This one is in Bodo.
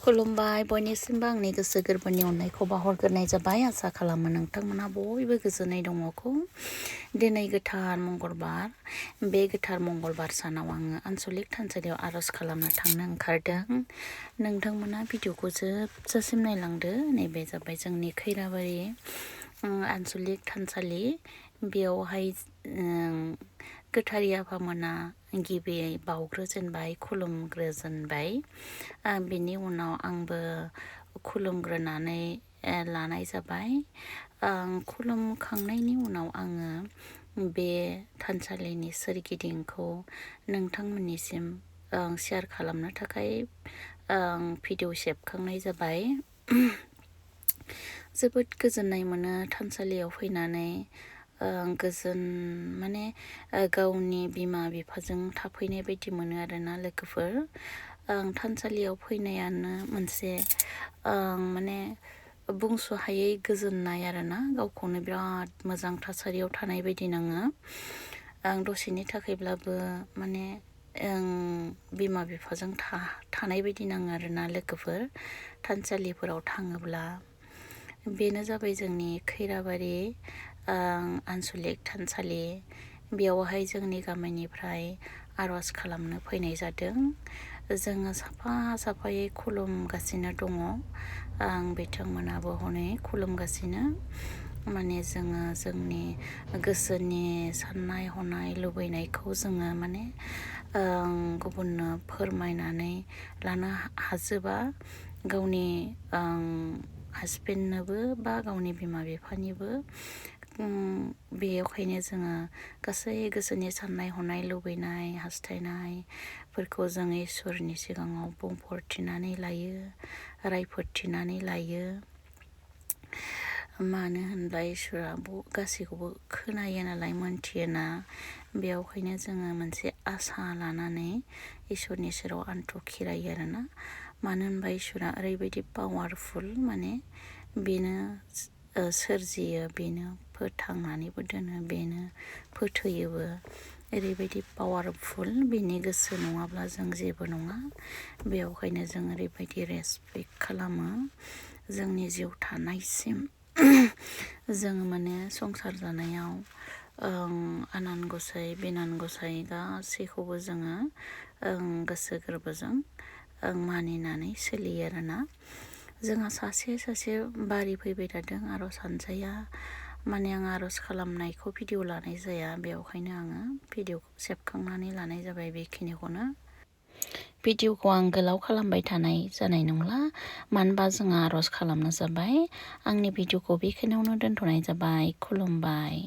खुलुमबाय बयनिसिमबो आंनि गोसो गोरबोनि अननायखौ बावहरग्रोनाय जाबाय। आसा खालामो नोंथांमोना बयबो गोजोनै दङखौ। दिनै गोथार मंगलबार, बे गोथार मंगलबार सानाव आङो आनसलिक थानसालियाव आरज खालामनो थांनो ओंखारदों। नोंथांमोना भिडिअखौ जोबजासिम नायलांदो। नैबे जाबाय जोंनि खैराबारि आनसलिक थानसालि। बेयावहाय गोथारि आफामोना गिबियै बावग्रोजेनबाय, खुलुमग्रोजेनबाय। बिनि उनाव आंबो खुलुमग्रोनानै लानाय जाबाय। खुलुमखांनायनि उनाव आङो बे थानसालिनि सोरगिदिंखौ नोंथांमोननिसिम शेयार खालामनो थाखाय भिडिअ सेबखांनाय जाबाय। जोबोद गोजोननाय मोनो थानसालियाव फैनानै। गोजोन माने गावनि बिमा बिफाजों थाफैनाय बायदि मोनो आरोना लोगोफोर। थानसालियाव फैनायानो मोनसे माने बुंस'हायै गोजोननाय आरोना, गावखौनो बिराद मोजां थासारियाव थानाय बायदि नाङो। दसेनि थाखायब्लाबो माने बिमा बिफाजों थानाय बायदि नाङो आरोना लोगोफोर थानसालिफोराव थाङोब्ला। बेनो जाबाय जोंनि खैराबारि आनसलिक थानसालि। बेयावहाय जोंनि गामिनिफ्राय आरज खालामनो फैनाय जादों। जोङो साफा साफायै खुलुमगासिनो दङ। बिथांमोनाबो हनै खुलुमगासिनो। माने जोङो जोंनि गोसोनि साननाय हनाय लुबैनायखौ जोङो माने गुबुननो फोरमायनानै लानो हाजोबा। गावनि हासबेन्डनोबो बा गावनि बिमा बिफानिबो। बेयावखायनो जोङो गासै गोसोनि साननाय हनाय लुबैनाय हास्थायनायफोरखौ जोङो इसोरनि सिगाङाव बुंफोरथिनानै लायो, रायफोरथिनानै लायो। मानो होनब्ला इसोरा गासैखौबो खोनायो नालाय, मोनथियोना। बेयावखायनो जोङो मोनसे आसा लानानै इसोरनि सेराव आन्थु खेरायो आरोना। मानो होनबा इसोरा ओरैबायदि पावारफुल, माने बेनो सोरजियो, बेनो फोथांनानैबो दोनो, बेनो फोथैयोबो। ओरैबायदि पावारफुल, बेनि गोसो नङाब्ला जों जेबो नङा। बेयावखायनो जों ओरैबायदि रेसपेक्ट खालामो। जोंनि जिउ थानायसिम जोङो माने संसार जानायाव आनान गसाइ बिनान गसाइ गासैखौबो जोङो गोसो गोरबोजों मानिनानै सोलियो आरोना। जोंहा सासे बारि फैबाय थादों आरज हानजाया। माने आं आरज खालामनायखौ भिडिअ लानाय जाया, बेवहायनो आङो भिडिअ सेबखांनानै लानाय जाबाय बेखिनिखौनो। भिडिअखौ आं गोलाव खालामबाय थानाय जानाय नंला, मानो होनबा जोंहा आरज खालामनो जाबाय। आंनि भिडिअखौ बेखिनियावनो दोनथ'नाय जाबाय। खुलुमबाय।